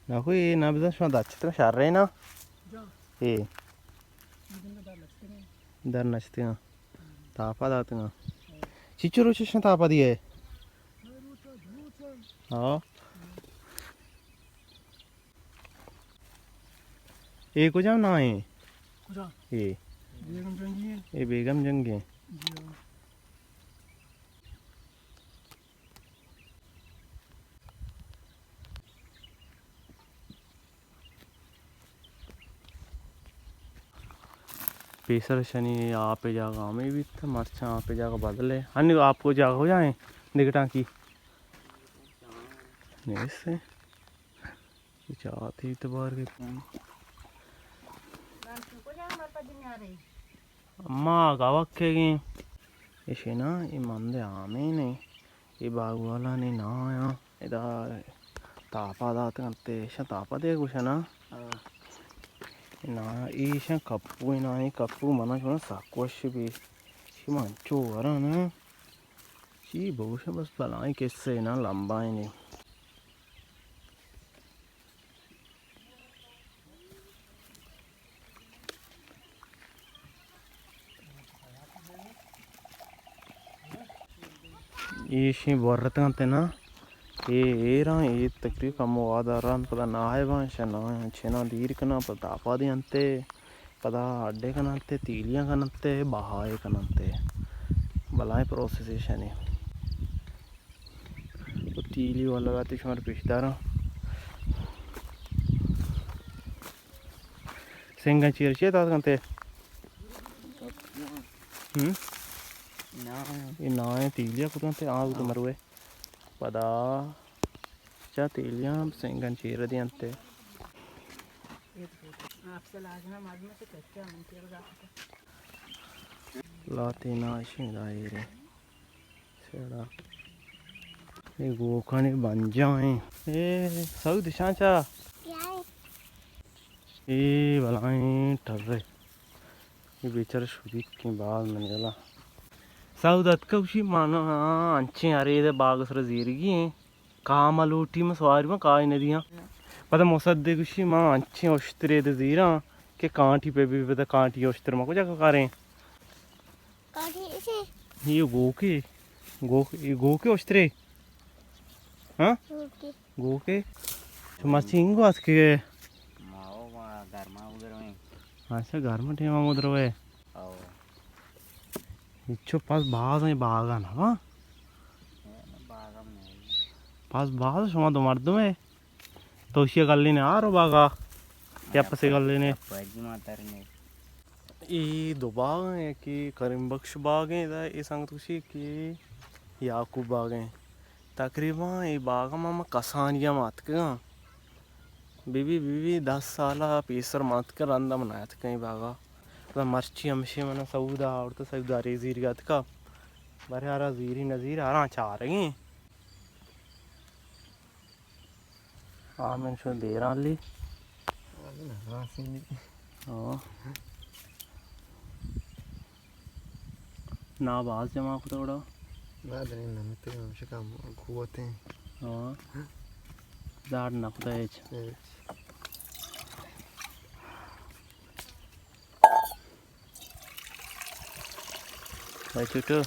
ناکو، اے نہ بزاں شما دچتگاں شریں نا؟ اے در نچتگاں، تاپا داتگاں۔ چچو روچ شما تاپا دیئے؟ ہاں۔ اے کجام ناں ایں؟ کجام؟ اے۔ بیگم جنگی ایں۔ اے بیگم جنگی ایں۔ جی ہاں۔ پیسر شنی آپ جاگہ ہمے بیت، مرچاں آپ جاگہ بدلے۔ ہنی آپ کو جاگہ ہو جائیں، دگہ ٹانکی۔ نیست۔ چاتی تو بار گپتن۔ ما گوک کے گیں۔ ایشی نا، اے مند آمین ایں۔ اے باگ والا نے نا آیا۔ ادا تاپا دات کنتے، ایشاں تاپا دے گوشا نا۔ ہاں۔ نا، ایشاں کپو نا، اے کپو منا چونا سک وش بی۔ شما انچو ورا نا۔ چی بوشاں، بس بلائیں قصہ نا، لمبائیں نے۔ ایشیں بورتگاں تنا، اے ایراں، اے تقریباً کمو وادار انت، پدا ناہے باں، شہ ناہے چنا دیر کناں، پدا تاپا دینتے۔ پدا اڈے کننتے، تیلیاں کننتے، بہائے کننتے۔ بلائیں پروسیس ایشانی۔ تو تیلی والا لاتے شمار پیش داراں۔ سنگاں چیر چے دات کنتے؟ ہم؟ نا۔ اے نائیں تیلیا کتنتے، آ تو مروے۔ پدا چا تیلیاں سنگاں چیر دینتے۔ لاتے ناشیں دائرے۔ سیڑا۔ اے گوکانی بنجاں ایں۔ اے سعود شاں چا۔ اے بلائیں ٹرے۔ اے بیچارہ شدیکیں باز منی والا۔ سعود اتکا گوشی، من انچیں ارے دے باغ سر زیرگی ایں۔ کاہ ما لوٹی، ما سواری ما کاہ نہ دیاں۔ پدا مصدق گوشی، ما انچیں اشترے دے زیراں کہ کانٹی پہ بی، پدا کانٹی اشتر ما کجا کاریں؟ کانٹی اسے؟ یہ گوکے، گوک، یہ گوکے اشترے؟ ہاں؟ گوکے۔ گوکے؟ تو مرچی انگو اتکے؟ ما او ما گرما ادرویں۔ اچھا، گرما ٹیما ادروے۔ او۔ ہچو پس باز ایں باغاں نا، ہاں؟ اے نا باغاں نہیں۔ پس باز شما دو مردم اے۔ تو اشیا گلینے آرو باغا۔ یا پسے گلینے۔ پجی ماتر نے۔ اے دو باغ ایں کہ کریم بخش باغ ایں، دا اے سنگت گوشی کہ یعقوب باغ ایں۔ تقریباً اے باغ ما، ما کسانی ہم اتکگاں۔ بی بی، بی بی دس سال ءَ پیسر ما اتکگ، رند ءَ من نیاتکگ اے باغ ءَ۔ پدا مرچی ہمشی من سعود ءَ آورت، سعود ءَ رے زیرگ ءَ اتکگ۔ برے آرا زیری نہ زیر، آرا چارگ ایں۔ آ من شو دیران لی۔ آ من ہراسیں۔ ہاں۔ نا باز جمع کتا وڑا۔ نا دنی نمیتے ہمشہ کم قوت ہیں۔ ہاں۔ زاڑ نہ کتا ہیچ۔ ہیچ۔ اے چھوٹو۔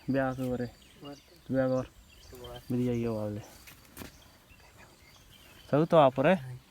بیا تو ورے۔ بیا گور۔ بدی آئیے والے۔ سعود تو آپ رہے؟